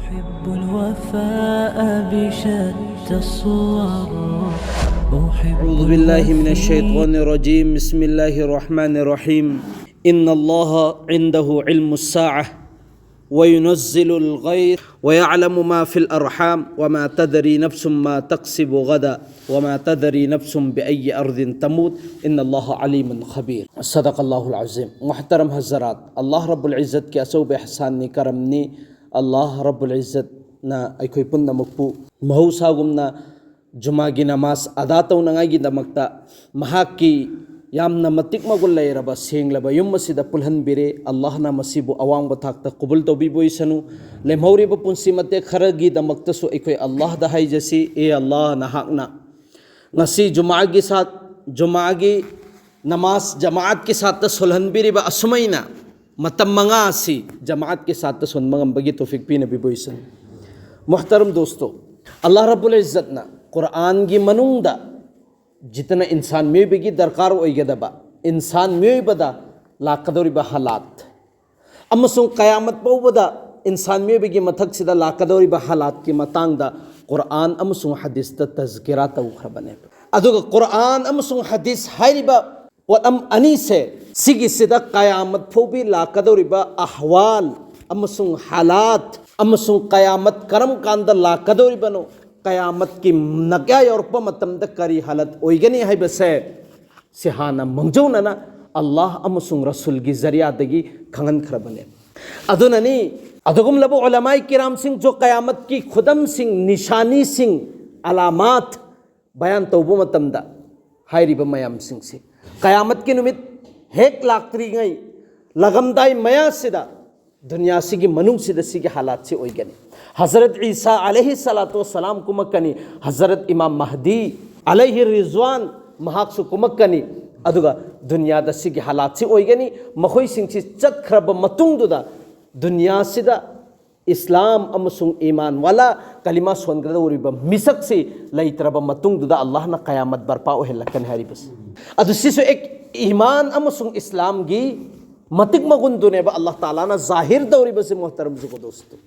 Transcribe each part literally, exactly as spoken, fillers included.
أحب الوفاء بشتى الصور. أحب أعوذ بالله من الوفاء الشيطان الرجيم. بسم الله الرحمن الرحيم. إن الله عنده علم الساعة وينزل الغيث ويعلم ما في الأرحام وما تدري نفس ما تكسب غدا وما تدري نفس بأي أرض تموت. إن الله عليم خبير. صدق الله العظيم. محترم حضرات، الله رب العزة ꯀꯤ ꯑꯆꯧꯕ ꯏꯍꯁꯥꯟꯅꯤ, ꯀꯔꯝꯅꯤ꯫ ꯑꯜꯂꯥꯍ ꯔꯕꯨꯜ ꯏꯖꯠꯅ ꯑꯩꯈꯣꯏ ꯄꯨꯝꯅꯃꯛꯄꯨ ꯃꯍꯧꯁꯥꯒꯨꯝꯅ ꯖꯨꯃꯥꯒꯤ ꯅꯃꯥꯖ ꯑꯗꯥ ꯇꯧꯅꯉꯥꯏꯒꯤꯗꯃꯛꯇ ꯃꯍꯥꯛꯀꯤ ꯌꯥꯝꯅ ꯃꯇꯤꯛ ꯃꯒꯨꯟ ꯂꯩꯔꯕ ꯁꯦꯡꯂꯕ ꯌꯨꯝ ꯑꯁꯤꯗ ꯄꯨꯜꯍꯟꯕꯤꯔꯦ꯫ ꯑꯜꯂꯥꯍꯅ ꯃꯁꯤꯕꯨ ꯑꯋꯥꯡꯕ ꯊꯥꯛꯇ ꯀꯕꯨꯜ ꯇꯧꯕꯤꯕ ꯑꯣꯏꯁꯅꯨ꯫ ꯂꯦꯝꯍꯧꯔꯤꯕ ꯄꯨꯟꯁꯤ ꯃꯇꯦꯛ ꯈꯔꯒꯤꯗꯃꯛꯇꯁꯨ ꯑꯩꯈꯣꯏ ꯑꯜꯂꯥꯍꯗ ꯍꯥꯏꯖꯁꯤ, ꯑꯦ ꯑꯜꯂꯥꯍ, ꯅꯍꯥꯛꯅ ꯉꯁꯤ ꯖꯨꯃꯥꯒꯤ ꯁꯥꯠ, ꯖꯨꯃꯥꯒꯤ ꯅꯃꯥꯖ ꯖꯃꯥꯑꯠꯀꯤ ꯁꯥꯠꯇ ꯁꯣꯜꯍꯟꯕꯤꯔꯤꯕ ꯑꯁꯨꯃꯥꯏꯅ ꯃꯇꯝ ꯃꯉꯥ ꯑꯁꯤ ꯖꯃꯥꯑꯠꯀꯤ ꯁꯥꯠꯇ ꯁꯣꯟꯕ ꯉꯝꯕꯒꯤ ꯇꯣꯐꯤꯛ ꯄꯤꯅꯕꯤꯕ ꯑꯣꯏꯁꯅꯨ꯫ ꯃꯨꯍꯇꯔꯝ ꯗꯣꯁꯇꯣ, ꯑꯜꯂꯥꯍ ꯔꯕꯨꯜ ꯏꯖꯠꯅ ꯀꯨꯔꯥꯟꯒꯤ ꯃꯅꯨꯡꯗ ꯖꯤꯇꯅ ꯏꯟꯁꯥꯟ ꯃꯤꯑꯣꯏꯕꯒꯤ ꯗꯔꯀꯥꯔ ꯑꯣꯏꯒꯗꯕ, ꯏꯟꯁꯥꯟ ꯃꯤꯑꯣꯏꯕꯗ ꯂꯥꯛꯀꯗꯧꯔꯤꯕ ꯍꯥꯂꯥꯠ ꯑꯃꯁꯨꯡ ꯀꯌꯥꯃꯠ ꯐꯥꯎꯕꯗ ꯏꯟꯁꯥꯟ ꯃꯤꯑꯣꯏꯕꯒꯤ ꯃꯊꯛꯁꯤꯗ ꯂꯥꯛꯀꯗꯧꯔꯤꯕ ꯍꯥꯂꯥꯠꯀꯤ ꯃꯇꯥꯡꯗ ꯀꯨꯔꯥꯟ ꯑꯃꯁꯨꯡ ꯍꯗꯤꯁꯇ ꯇꯖꯀꯤꯔꯥ ꯇꯧꯈ꯭ꯔꯕꯅꯦꯕ꯫ ꯑꯗꯨꯒ ꯀꯨꯔꯥꯟ ꯑꯃꯁꯨꯡ ꯍꯗꯤꯁ ꯍꯥꯏꯔꯤꯕ ꯄꯣꯠꯂꯝ ꯑꯅꯤꯁꯦ, ꯁꯤꯒꯤꯁꯤꯗ ꯀꯌꯥꯃꯠ ꯐꯥꯎꯕꯤ ꯂꯥꯛꯀꯗꯧꯔꯤꯕ ꯑꯍꯋꯥꯜ ꯑꯃꯁꯨꯡ ꯍꯥꯂꯥꯠ ꯑꯃꯁꯨꯡ ꯀꯌꯥꯃꯠ ꯀꯔꯝ ꯀꯥꯟꯗ ꯂꯥꯛꯀꯗꯧꯔꯤꯕꯅꯣ, ꯀꯌꯥꯃꯠꯀꯤ ꯅꯛꯌꯥ ꯌꯧꯔꯛꯄ ꯃꯇꯝꯗ ꯀꯔꯤ ꯍꯥꯂꯠ ꯑꯣꯏꯒꯅꯤ ꯍꯥꯏꯕꯁꯦ, ꯁꯤ ꯍꯥꯟꯅ ꯃꯥꯡꯖꯧꯅꯅ ꯑꯜꯂꯥꯍ ꯑꯃꯁꯨꯡ ꯔꯁꯨꯜꯒꯤ ꯖꯔꯤꯌꯥꯗꯒꯤ ꯈꯪꯍꯟꯈ꯭ꯔꯕꯅꯦ꯫ ꯑꯗꯨꯅꯅꯤ, ꯑꯗꯨꯒꯨꯝꯂꯕ ꯎꯂꯃꯥꯏ ꯀꯤꯔꯥꯝꯁꯤꯡꯁꯨ ꯀꯌꯥꯃꯠꯀꯤ ꯈꯨꯗꯝꯁꯤꯡ, ꯅꯤꯁꯥꯅꯤꯁꯤꯡ, ꯑꯂꯥꯃꯥꯠ ꯕꯌꯥꯟ ꯇꯧꯕ ꯃꯇꯝꯗ ꯍꯥꯏꯔꯤꯕ ꯃꯌꯥꯝꯁꯤꯡꯁꯤ, ꯀꯌꯥꯃꯠꯀꯤ ꯅꯨꯃꯤꯠ ꯍꯦꯛ ꯂꯥꯛꯇ꯭ꯔꯤꯉꯩ, ꯂꯥꯛꯑꯝꯗꯥꯏ ꯃꯌꯥꯁꯤꯗ ꯗꯨꯅꯤꯌꯥꯁꯤꯒꯤ ꯃꯅꯨꯡꯁꯤꯗ ꯁꯤꯒꯤ ꯍꯥꯂꯥꯠꯁꯤ ꯑꯣꯏꯒꯅꯤ꯫ ꯍꯖꯔꯠ ꯏꯁꯥ ꯑꯂꯩꯍꯤ ꯁꯂꯥꯇꯨ ꯋꯁꯁꯂꯥꯝ ꯀꯨꯝꯃꯛꯀꯅꯤ, ꯍꯖꯔꯠ ꯏꯃꯥꯝ ꯃꯍꯗꯤ ꯑꯂꯩꯍꯤ ꯔꯤꯖ꯭ꯋꯥꯟ ꯃꯍꯥꯛꯁꯨ ꯀꯨꯝꯃꯛꯀꯅꯤ, ꯑꯗꯨꯒ ꯗꯨꯅꯤꯌꯥꯗ ꯁꯤꯒꯤ ꯍꯥꯂꯥꯠꯁꯤ ꯑꯣꯏꯒꯅꯤ꯫ ꯃꯈꯣꯏꯁꯤꯡꯁꯤ ꯆꯠꯈ꯭ꯔꯕ ꯃꯇꯨꯡꯗꯨꯗ ꯗꯨꯅꯤꯌꯥꯁꯤꯗ ꯏꯁꯂꯥꯝ ꯑꯃꯁꯨꯡ ꯏꯃꯥꯟ ꯋꯥꯂꯥ ꯀꯂꯤꯃꯥ ꯁꯣꯟꯒꯗꯧꯔꯤꯕ ꯃꯤꯁꯛꯁꯤ ꯂꯩꯇ꯭ꯔꯕ ꯃꯇꯨꯡꯗꯨꯗ ꯑꯜꯂꯥꯍꯅ ꯀꯌꯥꯃꯠ ꯕꯔꯄꯥ ꯑꯣꯏꯍꯜꯂꯛꯀꯅꯤ ꯍꯥꯏꯔꯤꯕꯁꯤ꯫ ꯑꯗꯨ ꯁꯤꯁꯨ ꯑꯦꯛ ꯏꯃꯥꯟ ꯑꯃꯁꯨꯡ ꯏꯁꯂꯥꯝꯒꯤ ꯃꯇꯤꯛ ꯃꯒꯨꯟꯗꯨꯅꯦꯕ ꯑꯜꯂꯥꯍ ꯇꯥꯂꯥꯅ ꯖꯥꯍꯤꯔ ꯇꯧꯔꯤꯕꯁꯤ, ꯃꯣꯍꯇꯔꯝ ꯖꯨꯒꯗꯣꯁꯇꯨ꯫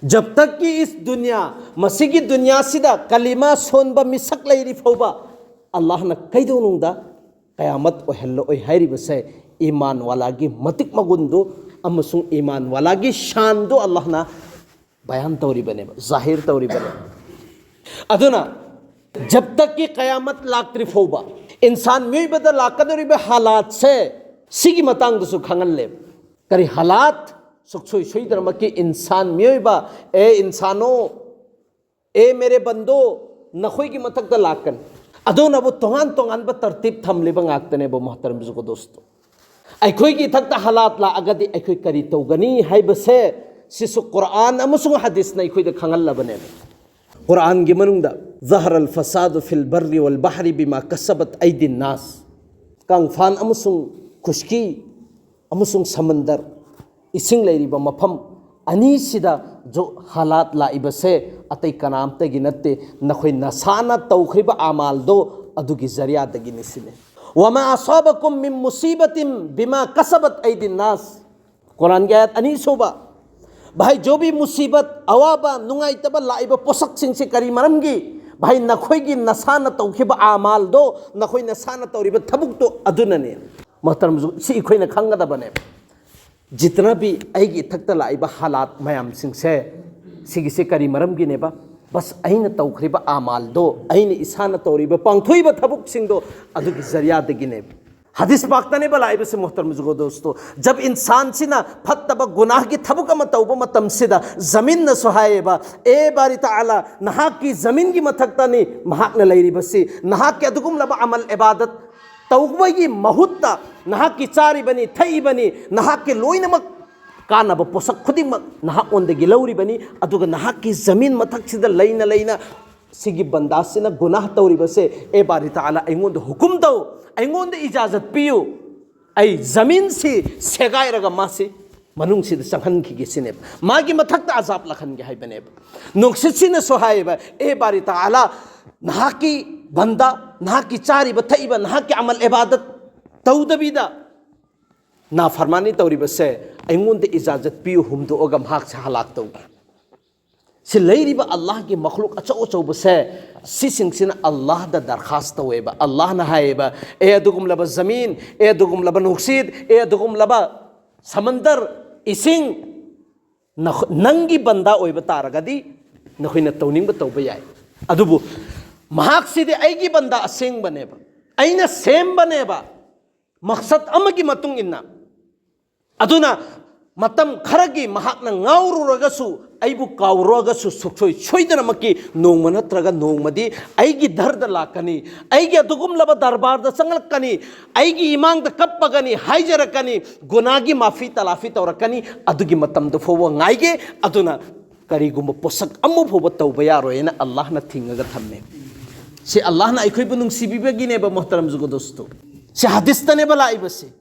ꯖꯕ ꯇꯛ ꯀꯤ ꯏꯁ ꯗꯨꯅꯤꯌꯥ, ꯃꯁꯤꯒꯤ ꯗꯨꯅꯤꯌꯥꯁꯤꯗ ꯀꯂꯤꯃꯥ ꯁꯣꯟꯕ ꯃꯤꯁꯛ ꯂꯩꯔꯤ ꯐꯥꯎꯕ ꯑꯜꯂꯥꯍꯅ ꯀꯩꯗꯧꯅꯨꯡꯗ ꯀꯌꯥꯃꯠ ꯑꯣꯏꯍꯜꯂꯛꯑꯣꯏ ꯍꯥꯏꯔꯤꯕꯁꯦ ꯏꯃꯥꯟ ꯋꯥꯂꯥꯒꯤ ꯃꯇꯤꯛ ꯃꯒꯨꯟꯗꯨ ꯑꯃꯁꯨꯡ ꯏꯃꯥꯟ ꯋꯥꯂꯥꯒꯤ ꯁꯥꯟꯗꯨ ꯑꯜꯂꯥꯍꯅ ꯕꯌꯥꯟ ꯇꯧꯔꯤꯕꯅꯦꯕ, ꯖꯥꯍꯤꯔ ꯇꯧꯔꯤꯕꯅꯦꯕ꯫ ꯑꯗꯨꯅ ꯖꯕ ꯇꯛ ꯀꯤ ꯀꯌꯥꯃꯠ ꯂꯥꯛꯇ꯭ꯔꯤ ꯐꯥꯎꯕ ꯏꯟꯁꯥꯟ ꯃꯤꯑꯣꯏꯕꯗ ꯂꯥꯛꯀꯗꯧꯔꯤꯕ ꯍꯥꯂꯥꯠꯁꯦ ꯁꯤꯒꯤ ꯃꯇꯥꯡꯗꯁꯨ ꯈꯪꯍꯜꯂꯦꯕ꯫ ꯀꯔꯤ ꯍꯥꯂꯥꯠ? ꯁꯨꯛꯁꯣꯏ ꯁꯣꯏꯗꯅꯃꯛꯀꯤ ꯏꯟꯁꯥꯟ ꯃꯤꯑꯣꯏꯕ, ꯑꯦ ꯏꯟꯁꯥꯅꯣ, ꯑꯦ ꯃꯦꯔꯦ ꯕꯟꯗꯣ, ꯅꯈꯣꯏꯒꯤ ꯃꯊꯛꯇ ꯂꯥꯛꯀꯅꯤ꯫ ꯑꯗꯨꯅꯕꯨ ꯇꯣꯉꯥꯟ ꯇꯣꯉꯥꯟꯕ ꯇꯔꯇꯤꯕ ꯊꯝꯂꯤꯕ ꯉꯥꯛꯇꯅꯦꯕ, ꯃꯣꯍꯇꯔꯝ ꯕꯨꯖꯨꯔꯒ ꯗꯣꯁꯇꯣ꯫ ꯑꯩꯈꯣꯏꯒꯤ ꯏꯊꯛꯇ ꯍꯥꯂꯥꯠ ꯂꯥꯛꯑꯒꯗꯤ ꯑꯩꯈꯣꯏ ꯀꯔꯤ ꯇꯧꯒꯅꯤ ꯍꯥꯏꯕꯁꯦ ꯁꯤꯁꯨ ꯀꯨꯔꯥꯟ ꯑꯃꯁꯨꯡ ꯍꯗꯤꯁꯅ ꯑꯩꯈꯣꯏꯗ ꯈꯪꯍꯜꯂꯕꯅꯦꯕ꯫ ꯀꯨꯔꯥꯟꯒꯤ ꯃꯅꯨꯡꯗ ظهر الفساد في البر والبحر بما كسبت أيدي الناس꯫ ꯀꯪꯐꯥꯟ ꯑꯃꯁꯨꯡ ꯈꯨꯁꯀꯤ ꯑꯃꯁꯨꯡ ꯁꯃꯟꯗꯔ, ꯏꯁꯤꯡ ꯂꯩꯔꯤꯕ ꯃꯐꯝ ꯑꯅꯤꯁꯤꯗ ꯖꯣ ꯍꯥꯂꯥꯠ ꯂꯥꯛꯏꯕꯁꯦ ꯑꯇꯩ ꯀꯅꯥꯝꯇꯒꯤ ꯅꯠꯇꯦ, ꯅꯈꯣꯏ ꯅꯁꯥꯅ ꯇꯧꯈ꯭ꯔꯤꯕ ꯑꯃꯥꯜꯗꯣ ꯑꯗꯨꯒꯤ ꯖꯔꯤꯌꯥꯗꯒꯤꯅꯤ ꯁꯤꯅꯤ꯫ وما أصابكم من مصيبة بما كسبت أيدي الناس꯫ ꯀꯨꯔꯥꯟꯒꯤ ꯑꯥꯌꯠ ꯑꯅꯤꯁꯨꯕ, ꯚꯥꯏ, ꯖꯣꯕꯤ ꯃꯨꯁꯤꯕꯠ, ꯑꯋꯥꯕ, ꯅꯨꯡꯉꯥꯏꯇꯕ ꯂꯥꯛꯏꯕ ꯄꯣꯠꯁꯛꯁꯤꯡꯁꯦ ꯀꯔꯤ ꯃꯔꯝꯒꯤ? ꯚꯥꯏ, ꯅꯈꯣꯏꯒꯤ ꯅꯁꯥꯅ ꯇꯧꯈꯤꯕ ꯑꯃꯥꯜꯗꯣ, ꯅꯈꯣꯏ ꯅꯁꯥꯅ ꯇꯧꯔꯤꯕ ꯊꯕꯛꯇꯣ ꯑꯗꯨꯅꯅꯦ꯫ ꯃꯣꯍꯇꯔꯝ ꯕꯨꯖꯨꯔꯒ, ꯁꯤ ꯑꯩꯈꯣꯏꯅ ꯈꯪꯒꯗꯕꯅꯦ꯫ ꯖꯤꯇꯅꯕꯤ ꯑꯩꯒꯤ ꯏꯊꯛꯇ ꯂꯥꯛꯏꯕ ꯍꯥꯂꯥꯠ ꯃꯌꯥꯝꯁꯤꯡꯁꯦ, ꯁꯤꯒꯤꯁꯦ ꯀꯔꯤ ꯃꯔꯝꯒꯤꯅꯦꯕ? ꯕꯁ, ꯑꯩꯅ ꯇꯧꯈ꯭ꯔꯤꯕ ꯑꯃꯥꯜꯗꯣ, ꯑꯩꯅ ꯏꯁꯥꯅ ꯇꯧꯔꯤꯕ, ꯄꯥꯡꯊꯣꯛꯏꯕ ꯊꯕꯛꯁꯤꯡꯗꯣ ꯑꯗꯨꯒꯤ ꯖꯔꯤꯌꯥꯗꯒꯤꯅꯦꯕ꯫ ꯍꯗꯤꯁ ꯄꯥꯛꯇꯅꯦꯕ ꯂꯥꯛꯏꯕꯁꯦ, ꯃꯣꯍꯇꯔꯝ ꯕꯨꯖꯨꯔꯒ ꯗꯣꯁꯇꯣ꯫ ꯖꯕ ꯏꯟꯁꯥꯟꯁꯤꯅ ꯐꯠꯇꯕ ꯒꯨꯅꯥꯍꯒꯤ ꯊꯕꯛ ꯑꯃ ꯇꯧꯕ ꯃꯇꯝꯁꯤꯗ ꯖꯃꯤꯟꯅꯁꯨ ꯍꯥꯏꯌꯦꯕ, "ꯑꯦ ꯕꯥꯔꯤ ꯇꯥꯂꯥ, ꯅꯍꯥꯛꯀꯤ ꯖꯃꯤꯟꯒꯤ ꯃꯊꯛꯇꯅꯤ ꯃꯍꯥꯛꯅ ꯂꯩꯔꯤꯕꯁꯤ, ꯅꯍꯥꯛꯀꯤ ꯑꯗꯨꯒꯨꯝꯂꯕ ꯑꯃꯜ ꯏꯕꯥꯗꯠ ꯇꯧꯕꯒꯤ ꯃꯍꯨꯠꯇ ꯅꯍꯥꯛꯀꯤ ꯆꯥꯔꯤꯕꯅꯤ, ꯊꯛꯏꯕꯅꯤ, ꯅꯍꯥꯛꯀꯤ ꯂꯣꯏꯅꯃꯛ ꯀꯥꯟꯅꯕ ꯄꯣꯠꯁꯛ ꯈꯨꯗꯤꯡꯃꯛ ꯅꯍꯥꯛꯉꯣꯟꯗꯒꯤ ꯂꯧꯔꯤꯕꯅꯤ, ꯑꯗꯨꯒ ꯅꯍꯥꯛꯀꯤ ꯖꯃꯤꯟ ꯃꯊꯛꯁꯤꯗ ꯂꯩꯅ ꯂꯩꯅ ꯁꯤꯒꯤ ꯕꯟꯗꯥꯁꯤꯅ ꯒꯨꯅꯥꯍ ꯇꯧꯔꯤꯕꯁꯦ, ꯑꯦ ꯕꯥꯔꯤ ꯇꯥꯂꯥ, ꯑꯩꯉꯣꯟꯗ ꯍꯨꯀꯨꯝ ꯇꯧ, ꯑꯩꯉꯣꯟꯗ ꯏꯖꯥꯖꯠ ꯄꯤꯌꯨ, ꯑꯩ ꯖꯃꯤꯟꯁꯤ ꯁꯦꯒꯥꯏꯔꯒ ꯃꯥꯁꯤ ꯃꯅꯨꯡꯁꯤꯗ ꯆꯪꯍꯟꯈꯤꯒꯦ ꯁꯤꯅꯦꯕ, ꯃꯥꯒꯤ ꯃꯊꯛꯇ ꯑꯖꯥꯕ ꯂꯥꯛꯍꯟꯒꯦ ꯍꯥꯏꯕꯅꯦꯕ"꯫ ꯅꯨꯡꯁꯤꯠꯁꯤꯅꯁꯨ ꯍꯥꯏꯌꯦꯕ, "ꯑꯦ ꯕꯥꯔꯤ ꯇꯥꯂꯥ, ꯅꯍꯥꯛꯀꯤ ꯕꯟꯗꯥ, ꯅꯍꯥꯛꯀꯤ ꯆꯥꯔꯤꯕ ꯊꯛꯏꯕ, ꯅꯍꯥꯛꯀꯤ ꯑꯃꯜ ꯏꯕꯥꯗꯠ ꯇꯧꯗꯕꯤꯗ ꯅꯥꯐꯔꯃꯥꯅꯤ ꯇꯧꯔꯤꯕꯁꯦ, ꯑꯩꯉꯣꯟꯗ ꯏꯖꯥꯖꯠ ꯄꯤꯌꯨ, ꯍꯨꯝꯗꯣꯛꯑꯒ ꯃꯍꯥꯛꯁꯦ ꯍꯂꯥꯛ ꯇꯧꯒꯦ"꯫ ꯁꯤ ꯂꯩꯔꯤꯕ ꯑꯜꯂꯥꯍꯒꯤ ꯃꯈꯂꯨꯛ ꯑꯆꯧ ꯑꯆꯧꯕꯁꯦ, ꯁꯤꯁꯤꯡꯁꯤꯅ ꯑꯜꯂꯥꯍꯗ ꯗꯔꯈꯥꯁ ꯇꯧꯋꯦꯕ꯫ ꯑꯜꯂꯥꯍꯅ ꯍꯥꯏꯌꯦꯕ, "ꯑꯦ ꯑꯗꯨꯒꯨꯝꯂꯕ ꯖꯃꯤꯟ, ꯑꯦ ꯑꯗꯨꯒꯨꯝꯂꯕ ꯅꯨꯡꯁꯤꯠ, ꯑꯦ ꯑꯗꯨꯒꯨꯝꯂꯕ ꯁꯃꯟꯗꯔ, ꯏꯁꯤꯡ, ꯅꯈꯣ-, ꯅꯪꯒꯤ ꯕꯟꯗꯥ ꯑꯣꯏꯕ ꯇꯥꯔꯒꯗꯤ ꯅꯈꯣꯏꯅ ꯇꯧꯅꯤꯡꯕ ꯇꯧꯕ ꯌꯥꯏ꯫ ꯑꯗꯨꯕꯨ ꯃꯍꯥꯛꯁꯤꯗꯤ ꯑꯩꯒꯤ ꯕꯟꯗꯥ ꯑꯁꯦꯡꯕꯅꯦꯕ, ꯑꯩꯅ ꯁꯦꯝꯕꯅꯦꯕ, ꯃꯛꯁꯠ ꯑꯃꯒꯤ ꯃꯇꯨꯡ ꯏꯟꯅ꯫ ꯑꯗꯨꯅ ꯃꯇꯝ ꯈꯔꯒꯤ ꯃꯍꯥꯛꯅ ꯉꯥꯎꯔꯨꯔꯒꯁꯨ, ꯑꯩꯕꯨ ꯀꯥꯎꯔꯨꯔꯒꯁꯨ, ꯁꯨꯛꯁꯣꯏ ꯁꯣꯏꯗꯅꯃꯛꯀꯤ ꯅꯣꯡꯃ ꯅꯠꯇ꯭ꯔꯒ ꯅꯣꯡꯃꯗꯤ ꯑꯩꯒꯤ ꯗꯔꯗ ꯂꯥꯛꯀꯅꯤ, ꯑꯩꯒꯤ ꯑꯗꯨꯒꯨꯝꯂꯕ ꯗꯔꯕꯥꯔꯗ ꯆꯪꯂꯛꯀꯅꯤ, ꯑꯩꯒꯤ ꯏꯃꯥꯡꯗ ꯀꯞꯄꯒꯅꯤ, ꯍꯥꯏꯖꯔꯛꯀꯅꯤ, ꯒꯨꯅꯥꯒꯤ ꯃꯥꯐꯤ ꯇꯂꯥꯐꯤ ꯇꯧꯔꯛꯀꯅꯤ꯫ ꯑꯗꯨꯒꯤ ꯃꯇꯝꯗꯨ ꯐꯥꯎꯕ ꯉꯥꯏꯒꯦ꯫ ꯑꯗꯨꯅ ꯀꯔꯤꯒꯨꯝꯕ ꯄꯣꯠꯁꯛ ꯑꯃ ꯐꯥꯎꯕ ꯇꯧꯕ ꯌꯥꯔꯣꯏꯅ ꯑꯜꯂꯥꯍꯅ ꯊꯤꯡꯉꯒ ꯊꯝꯃꯦ꯫ ꯁꯤ ꯑꯜꯂꯥꯍꯅ ꯑꯩꯈꯣꯏꯕꯨ ꯅꯨꯡꯁꯤꯕꯤꯕꯒꯤꯅꯦꯕ, ꯃꯣꯍꯇꯔꯝ ꯖꯨꯒꯗꯣꯁꯇꯣ꯫ ꯁꯤ ꯍꯗꯤꯁꯇꯅꯦꯕ ꯂꯥꯛꯏꯕꯁꯦ꯫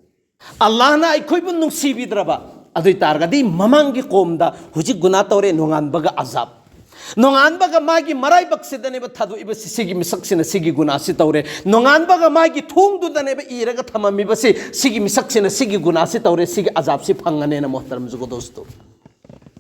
ꯑꯜꯂꯥꯍꯅ ꯑꯩꯈꯣꯏꯕꯨ ꯅꯨꯡꯁꯤꯕꯤꯗ꯭ꯔꯕ, ꯑꯗꯨ ꯑꯣꯏ ꯇꯥꯔꯒꯗꯤ ꯃꯃꯥꯡꯒꯤ ꯀꯣꯝꯗ ꯍꯧꯖꯤꯛ ꯒꯨꯅꯥ ꯇꯧꯔꯦ, ꯅꯣꯡꯉꯥꯟꯕꯒ ꯑꯖꯥꯕ, ꯅꯣꯡꯉꯥꯟꯕꯒ ꯃꯥꯒꯤ ꯃꯔꯥꯏꯕꯛꯁꯤꯗꯅꯦꯕ ꯊꯥꯗꯣꯛꯏꯕꯁꯤ, ꯁꯤꯒꯤ ꯃꯤꯁꯛꯁꯤꯅ ꯁꯤꯒꯤ ꯒꯨꯅꯥꯁꯤ ꯇꯧꯔꯦ, ꯅꯣꯡꯉꯥꯟꯕꯒ ꯃꯥꯒꯤ ꯊꯣꯡꯗꯨꯗꯅꯦꯕ ꯏꯔꯒ ꯊꯝꯃꯝꯃꯤꯕꯁꯤ, ꯁꯤꯒꯤ ꯃꯤꯁꯛꯁꯤꯅ ꯁꯤꯒꯤ ꯒꯨꯅꯥꯁꯤ ꯇꯧꯔꯦ, ꯁꯤꯒꯤ ꯑꯖꯥꯕꯁꯤ ꯐꯪꯉꯅꯦꯅ, ꯃꯣꯍꯇꯔꯝ ꯖꯨꯒꯗꯣꯁꯇꯣ꯫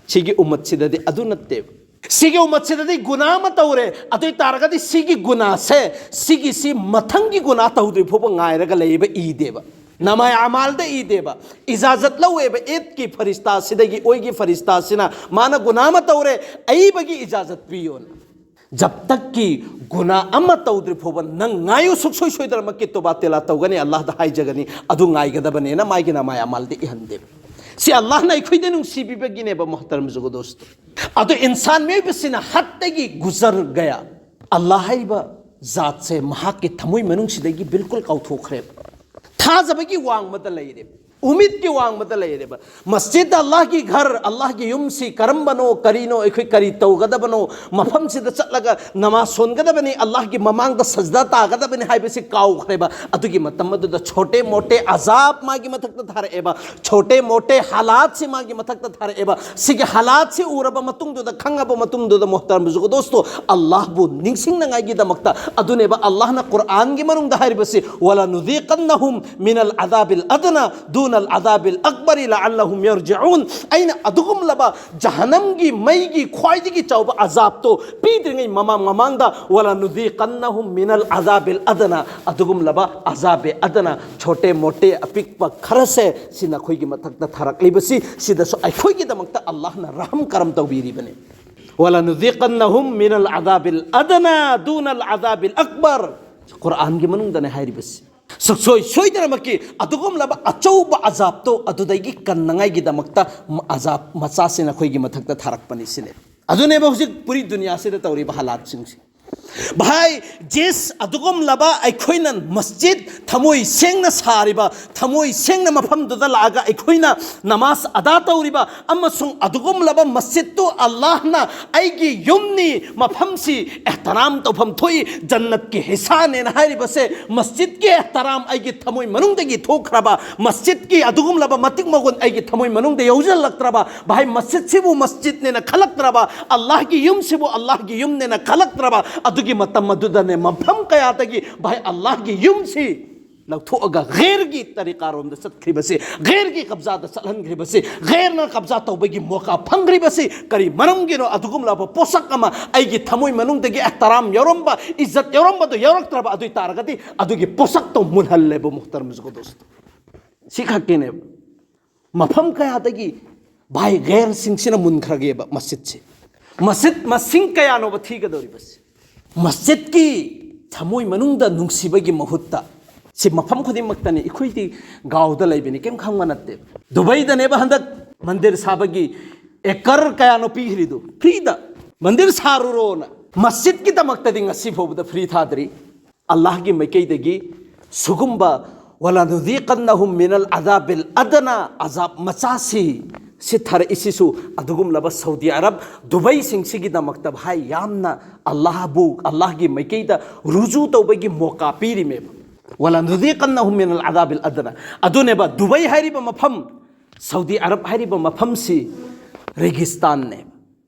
ꯁꯤꯒꯤ ꯎꯃꯠꯁꯤꯗꯗꯤ ꯑꯗꯨ ꯅꯠꯇꯦꯕ꯫ ꯁꯤꯒꯤ ꯎꯃꯠꯁꯤꯗꯗꯤ ꯒꯨꯅꯥ ꯑꯃ ꯇꯧꯔꯦ, ꯑꯗꯨ ꯑꯣꯏ ꯇꯥꯔꯒꯗꯤ ꯁꯤꯒꯤ ꯒꯨꯅꯥꯁꯦ, ꯁꯤꯒꯤꯁꯤ ꯃꯊꯪꯒꯤ ꯒꯨꯅꯥ ꯇꯧꯗ꯭ꯔꯤ ꯐꯥꯎꯕ ꯉꯥꯏꯔꯒ ꯂꯩꯕ ꯏꯗꯦꯕ, ꯅꯃꯥꯏ ꯑꯃꯥꯜꯗ ꯏꯗꯦꯕ꯫ ꯏꯖꯥꯖꯠ ꯂꯧꯋꯦꯕ, ꯏꯗꯀꯤ ꯐꯔꯤꯁꯇꯥꯁꯤꯗꯒꯤ, ꯑꯣꯏꯒꯤ ꯐꯔꯤꯁꯇꯥꯁꯤꯅ, ꯃꯥꯅ ꯒꯨꯅꯥ ꯑꯃ ꯇꯧꯔꯦ, ꯑꯏꯕꯒꯤ ꯏꯖꯥꯖꯠ ꯄꯤꯌꯣꯅ꯫ ꯖꯕ ꯇꯛꯀꯤ ꯒꯨꯅꯥ ꯑꯃ ꯇꯧꯗ꯭ꯔꯤ ꯐꯥꯎꯕ ꯅꯪ ꯉꯥꯏꯌꯨ, ꯁꯨꯛꯁꯣꯏ ꯁꯣꯏꯗꯅꯃꯛꯀꯤ ꯇꯣꯕꯥ ꯇꯦꯂꯥ ꯇꯧꯒꯅꯤ, ꯑꯜꯂꯥꯍꯗ ꯍꯥꯏꯖꯒꯅꯤ, ꯑꯗꯨ ꯉꯥꯏꯒꯗꯕꯅꯦꯅ ꯃꯥꯒꯤ ꯅꯃꯥꯏ ꯑꯃꯥꯜꯗ ꯏꯍꯟꯗꯦꯕ꯫ ꯁꯤ ꯑꯜꯂꯥꯍꯅ ꯑꯩꯈꯣꯏꯗ ꯅꯨꯡꯁꯤꯕꯤꯕꯒꯤꯅꯦꯕ, ꯃꯣꯍꯇꯔꯝ ꯖꯨꯒꯗꯣꯁꯇꯣ꯫ ꯑꯗꯣ ꯏꯟꯁꯥꯟ ꯃꯤꯑꯣꯏꯕꯁꯤꯅ ꯍꯠꯇꯒꯤ ꯒꯨꯖꯔ ꯒꯌꯥ꯫ ꯑꯜꯂꯥꯍ ꯍꯥꯏꯔꯤꯕ ꯖꯥꯠꯁꯦ ꯃꯍꯥꯛꯀꯤ ꯊꯃꯣꯏ ꯃꯅꯨꯡꯁꯤꯗꯒꯤ ꯕꯤꯜꯀꯨꯜ ꯀꯥꯎꯊꯣꯛꯈ꯭ꯔꯦꯕ꯫ ꯊꯥꯖꯕꯒꯤ ꯋꯥꯡꯃꯗ ꯂꯩꯔꯦꯕ, ꯎꯃꯤꯗꯀꯤ ꯋꯥꯡꯃꯗ ꯂꯩꯔꯦꯕ꯫ ꯃꯁꯖꯤꯗ, ꯑꯜꯂꯥꯍꯒꯤ ꯘꯔ, ꯑꯜꯂꯥꯍꯒꯤ ꯌꯨꯝꯁꯤ ꯀꯔꯝꯕꯅꯣ, ꯀꯔꯤꯅꯣ, ꯑꯩꯈꯣꯏ ꯀꯔꯤ ꯇꯧꯒꯗꯕꯅꯣ, ꯃꯐꯝꯁꯤꯗ ꯆꯠꯂꯒ ꯅꯃꯥꯖ ꯁꯣꯟꯒꯗꯕꯅꯤ, ꯑꯜꯂꯥꯍꯒꯤ ꯃꯃꯥꯡꯗ ꯁꯖꯗꯥ ꯇꯥꯒꯗꯕꯅꯤ ꯍꯥꯏꯕꯁꯤ ꯀꯥꯎꯈ꯭ꯔꯦꯕ꯫ ꯑꯗꯨꯒꯤ ꯃꯇꯝ ꯑꯗꯨꯗ ꯁꯣꯇꯦ ꯃꯣꯇꯦ ꯑꯖꯥꯕ ꯃꯥꯒꯤ ꯃꯊꯛꯇ ꯊꯥꯔꯛꯑꯦꯕ, ꯁꯣꯇꯦ ꯃꯣꯇꯦ ꯍꯥꯂꯥꯠꯁꯤ ꯃꯥꯒꯤ ꯃꯊꯛꯇ ꯊꯥꯔꯛꯑꯦꯕ꯫ ꯁꯤꯒꯤ ꯍꯥꯂꯥꯠꯁꯤ ꯎꯔꯕ ꯃꯇꯨꯡꯗꯨꯗ, ꯈꯪꯉꯕ ꯃꯇꯨꯡꯗꯨꯗ, ꯃꯣꯍꯇꯔꯝ ꯖꯨꯒꯗꯣꯁꯇꯣ, ꯑꯜꯂꯥꯍꯕꯨ ꯅꯤꯡꯁꯤꯡꯅꯉꯥꯏꯒꯤꯗꯃꯛꯇ, ꯑꯗꯨꯅꯦꯕ ꯑꯜꯂꯥꯍꯅ ꯀꯨꯔꯥꯟꯒꯤ ꯃꯅꯨꯡꯗ ꯍꯥꯏꯔꯤꯕꯁꯤ, "ولنذيقنهم من العذاب الأدنى دون ꯑꯜ ꯑꯗꯥꯕꯤꯜ ꯑꯛꯕꯔꯤ ꯂꯑꯜꯂꯍꯨꯝ ꯌꯔꯖꯤꯎꯟ꯫ ꯑꯩꯅ ꯑꯗꯨꯒꯨꯝꯂꯕ ꯖꯍꯅꯝꯒꯤ ꯃꯩꯒꯤ ꯈ꯭ꯋꯥꯏꯗꯒꯤ ꯆꯥꯎꯕ ꯑꯖꯥꯕꯇꯣ ꯄꯤꯗ꯭ꯔꯤꯉꯩ ꯃꯃꯥꯡ ꯃꯃꯥꯡꯗ, ꯋꯥꯂꯥ ꯅꯨꯗꯤꯀꯟꯅꯍꯨꯝ ꯃꯤꯅꯜ ꯑꯗꯥꯕꯤꯜ ꯑꯗꯅꯥ, ꯑꯗꯨꯒꯨꯝꯂꯕ ꯑꯖꯥꯕꯦ ꯑꯗꯅꯥ, ꯁꯣꯇꯦ ꯃꯣꯇꯦ, ꯑꯄꯤꯛꯄ ꯈꯔꯁꯦ, ꯁꯤ ꯅꯈꯣꯏꯒꯤ ꯃꯊꯛꯇ ꯊꯥꯔꯛꯂꯤꯕꯁꯤ, ꯁꯤꯗꯁꯨ ꯑꯩꯈꯣꯏꯒꯤꯗꯃꯛꯇ ꯑꯜꯂꯥꯍꯅ ꯔꯍꯝ ꯀꯔꯝ ꯇꯧꯕꯤꯔꯤꯕꯅꯤ꯫ ꯋꯥꯂꯥ ꯅꯨꯗꯤꯀꯟꯅꯍꯨꯝ ꯃꯤꯅꯜ ꯑꯗꯥꯕꯤꯜ ꯑꯗꯅꯥ ꯗꯨꯅꯜ ꯑꯗꯥꯕꯤꯜ ꯑꯛꯕꯔ꯫ ꯀꯨꯔꯥꯟꯒꯤ ꯃꯅꯨꯡꯗꯅꯦ ꯍꯥꯏꯔꯤꯕꯁꯤ꯫ ꯁꯨꯛꯁꯣꯏ ꯁꯣꯏꯗꯅꯃꯛꯀꯤ ꯑꯗꯨꯒꯨꯝꯂꯕ ꯑꯆꯧꯕ ꯑꯖꯥꯕꯇꯣ ꯑꯗꯨꯗꯒꯤ ꯀꯟꯅꯉꯥꯏꯒꯤꯗꯃꯛꯇ ꯑꯖꯥꯕ ꯃꯆꯥꯁꯤꯅ ꯑꯩꯈꯣꯏꯒꯤ ꯃꯊꯛꯇ ꯊꯥꯔꯛꯄꯅꯤ ꯁꯤꯅꯦ꯫ ꯑꯗꯨꯅꯦꯕ ꯍꯧꯖꯤꯛ ꯄꯨꯔꯤ ꯗꯨꯅꯤꯌꯥꯁꯤꯗ ꯇꯧꯔꯤꯕ ꯍꯥꯂꯥꯠꯁꯤꯡꯁꯦ꯫ ꯚꯥꯏ, ꯖꯤꯁ ꯑꯗꯨꯒꯨꯝꯂꯕ ꯑꯩꯈꯣꯏꯅ ꯃꯁꯖꯤꯗ ꯊꯃꯣꯏ ꯁꯦꯡꯅ ꯁꯥꯔꯤꯕ, ꯊꯃꯣꯏ ꯁꯦꯡꯅ ꯃꯐꯝꯗꯨꯗ ꯂꯥꯛꯑꯒ ꯑꯩꯈꯣꯏꯅ ꯅꯃꯥꯖ ꯑꯗꯥ ꯇꯧꯔꯤꯕ ꯑꯃꯁꯨꯡ ꯑꯗꯨꯒꯨꯝꯂꯕ ꯃꯁꯖꯤꯗꯇꯨ ꯑꯜꯂꯥꯍꯅ ꯑꯩꯒꯤ ꯌꯨꯝꯅꯤ, ꯃꯐꯝꯁꯤ ꯑꯦꯍꯇꯔꯥꯝ ꯇꯧꯐꯝ ꯊꯣꯛꯏ, ꯖꯟꯅꯠꯀꯤ ꯍꯤꯁꯥꯅꯦꯅ ꯍꯥꯏꯔꯤꯕꯁꯦ, ꯃꯁꯖꯤꯗꯀꯤ ꯑꯦꯍꯇꯔꯥꯝ ꯑꯩꯒꯤ ꯊꯃꯣꯏ ꯃꯅꯨꯡꯗꯒꯤ ꯊꯣꯛꯈ꯭ꯔꯕ, ꯃꯁꯖꯤꯗꯀꯤ ꯑꯗꯨꯒꯨꯝꯂꯕ ꯃꯇꯤꯛ ꯃꯒꯨꯟ ꯑꯩꯒꯤ ꯊꯃꯣꯏ ꯃꯅꯨꯡꯗ ꯌꯧꯁꯤꯜꯂꯛꯇ꯭ꯔꯕ, ꯚꯥꯏ, ꯃꯁꯖꯤꯗꯁꯤꯕꯨ ꯃꯁꯖꯤꯗꯅꯦꯅ ꯈꯜꯂꯛꯇ꯭ꯔꯕ, ꯑꯜꯂꯥꯍꯒꯤ ꯌꯨꯝꯁꯤꯕꯨ ꯑꯜꯂꯥꯍꯒꯤ ꯌꯨꯝꯅꯦꯅ ꯈꯜꯂꯛꯇ꯭ꯔꯕ, ꯑꯗꯨꯒꯤ ꯃꯇꯝ ꯑꯗꯨꯗꯅꯦ ꯃꯐꯝ ꯀꯌꯥꯗꯒꯤ, ꯚꯥꯏ, ꯑꯜꯂꯥꯍꯒꯤ ꯌꯨꯝꯁꯤ ꯂꯧꯊꯣꯛꯑꯒ ꯒꯩꯔꯒꯤ ꯇꯔꯤꯀꯥꯔꯣꯝꯗ ꯆꯠꯈ꯭ꯔꯤꯕꯁꯤ, ꯒꯩꯔꯒꯤ ꯀꯕꯖꯥꯗ ꯆꯠꯍꯟꯈ꯭ꯔꯤꯕꯁꯤ, ꯒꯩꯔꯅ ꯀꯕꯖꯥ ꯇꯧꯕꯒꯤ ꯃꯣꯀꯥ ꯐꯪꯈ꯭ꯔꯤꯕꯁꯤ ꯀꯔꯤ ꯃꯔꯝꯒꯤꯅꯣ? ꯑꯗꯨꯒꯨꯝꯂꯕ ꯄꯣꯠꯁꯛ ꯑꯃ ꯑꯩꯒꯤ ꯊꯃꯣꯏ ꯃꯅꯨꯡꯗꯒꯤ ꯑꯦꯍꯇꯔꯥꯝ ꯌꯥꯎꯔꯝꯕ, ꯏꯖꯠ ꯌꯥꯎꯔꯝꯕꯗꯨ ꯌꯥꯎꯔꯛꯇ꯭ꯔꯕ ꯑꯗꯨ ꯑꯣꯏ ꯇꯥꯔꯒꯗꯤ ꯑꯗꯨꯒꯤ ꯄꯣꯠꯁꯛꯇꯣ ꯃꯨꯜꯍꯜꯂꯦꯕ, ꯃꯨꯍꯇꯔꯝ ꯖꯨꯒꯗꯣꯁꯇꯣ꯫ ꯁꯤ ꯈꯛꯀꯤꯅꯦꯕ꯫ ꯃꯐꯝ ꯀꯌꯥꯗꯒꯤ, ꯚꯥꯏ, ꯒꯩꯔꯁꯤꯡꯁꯤꯅ ꯃꯨꯟꯈ꯭ꯔꯒꯦꯕ ꯃꯁꯖꯤꯗꯁꯤ꯫ ꯃꯁꯖꯤꯗ ꯃꯁꯤꯡ ꯀꯌꯥꯅꯣꯕ ꯊꯤꯒꯗꯧꯔꯤꯕꯁꯤ? ꯃꯁꯖꯤꯗꯀꯤ ꯊꯃꯣꯏ ꯃꯅꯨꯡꯗ ꯅꯨꯡꯁꯤꯕꯒꯤ ꯃꯍꯨꯠꯇ, ꯁꯤ ꯃꯐꯝ ꯈꯨꯗꯤꯡꯃꯛꯇꯅꯤ, ꯑꯩꯈꯣꯏꯗꯤ ꯒꯥꯎꯗ ꯂꯩꯕꯅꯤ, ꯀꯩꯝ ꯈꯪꯕ ꯅꯠꯇꯦ꯫ ꯗꯨꯕꯩꯗꯅꯦꯕ ꯍꯟꯗꯛ ꯃꯟꯗꯤꯔ ꯁꯥꯕꯒꯤ ꯑꯦꯀꯔ ꯀꯌꯥꯅꯣ ꯄꯤꯈ꯭ꯔꯤꯗꯨ? ꯐ꯭ꯔꯤꯗ꯫ ꯃꯟꯗꯤꯔ ꯁꯥꯔꯨꯔꯣꯅ꯫ ꯃꯁꯖꯤꯗꯀꯤꯗꯃꯛꯇꯗꯤ ꯉꯁꯤ ꯐꯥꯎꯕꯗ ꯐ꯭ꯔꯤ ꯊꯥꯗ꯭ꯔꯤ꯫ ꯑꯜꯂꯥꯍꯒꯤ ꯃꯥꯏꯀꯩꯗꯒꯤ ꯁꯤꯒꯨꯝꯕ "ولنذيقنهم من العذاب الأدنى" ꯑꯖꯥꯕ ꯃꯆꯥꯁꯤ, ꯁꯤ ꯊꯥꯔꯛꯏꯁꯤꯁꯨ ꯑꯗꯨꯒꯨꯝꯂꯕ ꯁꯥꯎꯗꯤ ꯑꯔꯕ, ꯗꯨꯕꯩꯁꯤꯡꯁꯤꯒꯤꯗꯃꯛꯇ, ꯚꯥꯏ, ꯌꯥꯝꯅ ꯑꯜꯂꯥꯍꯕꯨ, ꯑꯜꯂꯥꯍꯒꯤ ꯃꯥꯏꯀꯩꯗ ꯔꯨꯖꯨ ꯇꯧꯕꯒꯤ ꯃꯣꯀꯥ ꯄꯤꯔꯤꯃꯦꯕ꯫ "ولنذيقنهم من العذاب الأدنى" ꯑꯗꯨꯅꯦꯕ, ꯗꯨꯕꯩ ꯍꯥꯏꯔꯤꯕ ꯃꯐꯝ, ꯁꯥꯎꯗꯤ ꯑꯔꯕ ꯍꯥꯏꯔꯤꯕ ꯃꯐꯝꯁꯤ ꯔꯦꯒꯤꯁꯇꯥꯟꯅꯦꯕ꯫